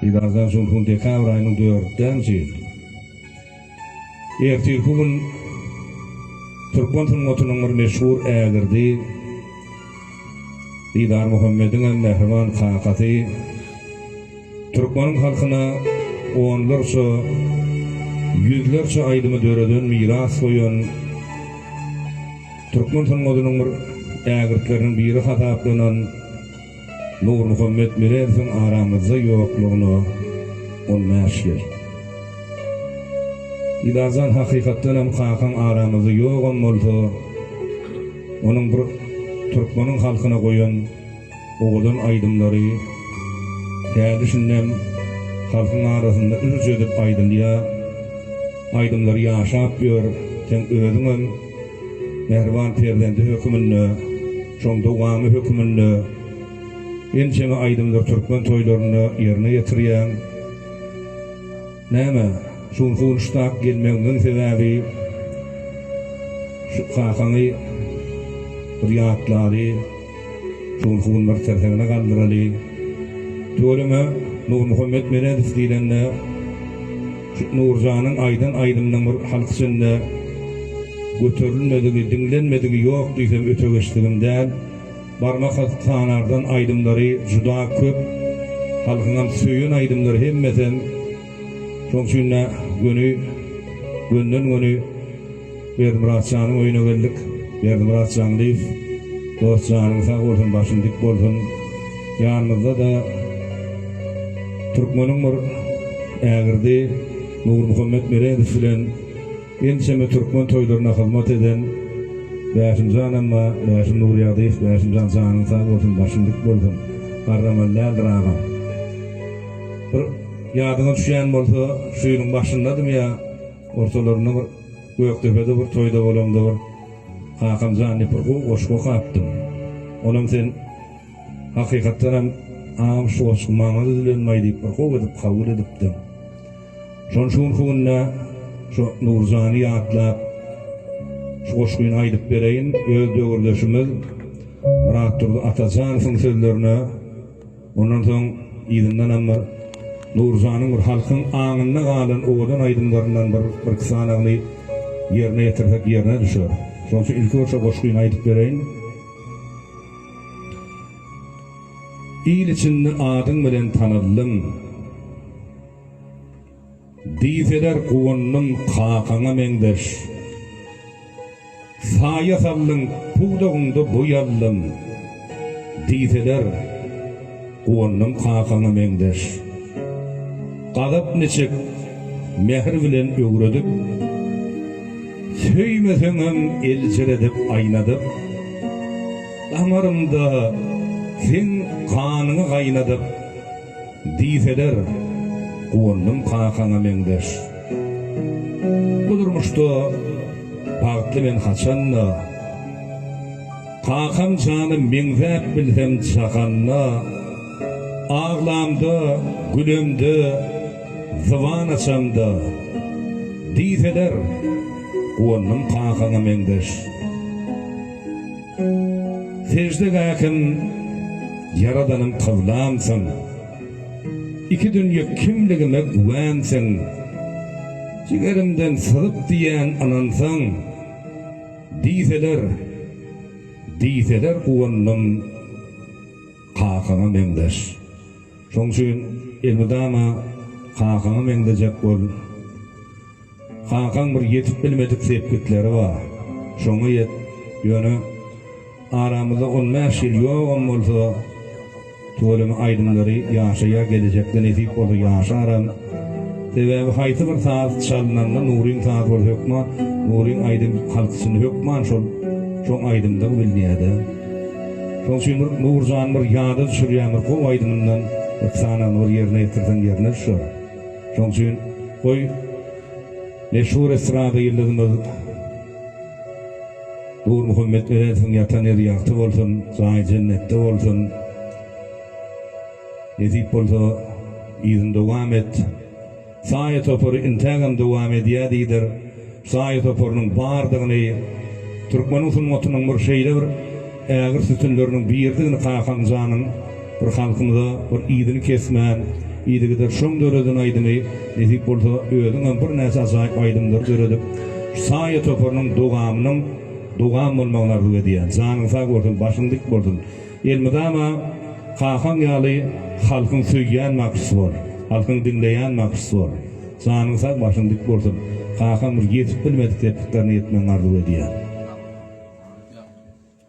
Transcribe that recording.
Birazdan soň hun dekabr aýynyň dördüdämsi? Ertirki gün türkmen sungatynyň bir meşhur ägirdi Didar Muhammediňem mähriban kakasy türkmeniň halkyna onlarça, ýüzlerçe aýdymy döreden, miras goýan türkmen sungatynyň bir ägirtleriniň biri hasaplanan Nurmuhammet Meredowyň aramyzda ýoklugyna 15 ýyl. Didarjan hakykatdanam kakaň aramyzda ýogam bolsa, onuň bir türkmeniň halkyna goýan owadan aýdymlary häli-şindem halkyň arasynda ürç edip aýdylýar. Aýdymlary ýaşap ýör. Seň özüňem mähriban perzendi höküminde Şoň dowamy höküminde ençeme aýdymdyr türkmen toýlarynda ýerine ýetirýäň. Näme, şu gün Hunuşdak gelmegiňiň sebäbi şu kakaňy bir ýatlaly, şu gün hun bir tirsegine galdyraly. Tüweleme, Nurmuhammet Meredow diýlende Şu Nurjanyň aýdan aýdymynyň bir halk içinde göterilmedigi, diňlenmedigi ýok diýsem öte geçdigim däl. Barmak sanardan aýdymlary juda köp. Halkyňam söýen aýdymlary hemmesem. Şoň üçin-de göni, gönden-göni Berdimyrat janyň öýüne geldik. Berdimyrat Jaňlyýew dost janyň sag bolsun, başyň dik bolsun. Ýanymyzda-da türkmeniň bir ägirdi Nurmuhammet Meredow bilen ençeme türkmen toýlaryna hyzmat eden Bäşim janam bar. Bäşim Nurýagdyýew, Bäşim jan janyň sag bolsun, başyň dik bolsun. Garramaly däldir agam. Bir ýadyňa düşýän bolsa, şu ýylyň başyndadym ýa ortalarynda bir Gökdepede bir toýda bolamda bir kakam jan diýip bir gowy goşgy okapdym. Onam sen hakykatdanam agam şu goşgy maňa düzülenmaý diýip bir gowy edip kabul edipdiň. Şony şu günki günde şu Nurjany ýatlap şu goşgyny aýdyp bereýin. Öz döwürdeşimiz Myratdurdy Atajanowyň sözlerine Ondan soň yzyndanam bir Nurjanyň bir halkyň aňynda galan owadan aýdymlaryndan bir birki sanagyny ýerine ýetirsek ýerine düşer. Şonuň üçin ilki bir şo goşgyny aýdyp bereýin. Il içinde adyň bilen tanaldym. Diýseler guwandym kakaňa meňzeş. Saýa saldyň pudagyňda boý aldym. Diýseler guwandym kakaňa meňzeş. Gazap niçik mähir bilen öwredip. Söýmeseňem eljiredip aýnadyp. Damarymda seň ganyňy gaýnadyp. Diýseler, guwandym kakaňa meňzeş. Bu durmuşda bagtly men haçanda, Kakam jana meňzäp bilsem jahanda, Aglamda, gülemde, zyban açamda, Diýseler, guwandym kakaňa meňzeş. Seždegähim Ýaradanym kyblamsyň, Iki dünýe kimligime güwämsiň. Jigerimden syzyp diýýän ynansaň, Diýseler, diýseler guwandym kakaňa meňzeş. Şoň üçin elmydama kakaňa meňzejek bol. Kakaň bir ýetip bilmedik sepgitleri bar. Şoňa ýet. Ýöne aramyzda 15 ýyl ýogam bolsa, tüweleme aýdymlary ýaşaýar, gelejekde nesip bolsa ýaşaram. Sebäbi haýsy bir saz çalynanda Nuryň sazy bolsa hökman Nuryň aýdym halk içinde hökman şol şoň aýdymdygy bilinýärde. Şoň üçin bir Nurjany bir ýada düşürýän bir gowy aýdymyndan bir sanagyny bir ýerine ýetirseň ýerine düşer. Şoň üçin goý meşhur estrada ýyldyzymyz Nurmuhammet Meredowyň ýatan ýeri ýagty bolsun, jaýy jennetde bolsun. Nesip bolsa yzyny dowam et. Saýa topary intägem dowam edýär diýdir. Saýa toparynyň bardygyny, türkmeniň sungatynyň bir şeýle bir ägirt sütünleriniň biridigini kakaň janyň bir halkymyza bir yzyny kesmän. Yzygider şoň döreden aýdymy nesip bolsa özüňem birnäçe ajaýyp aýdymlary döredip şu Saýa toparynyň dogamynyň dowam bolmagyny arzuw edýän. Janyň sag bolsun, başyň dik bolsun. Elmydama kakaň ýaly halkyň söýýän bagşysy bol. Halkyň diňleýän bagşysy bol. Janyň sag, başyň dik bolsun. Kakaň bir ýetip bilmedik sepgitlerine ýetmegiňi arzuw edýän.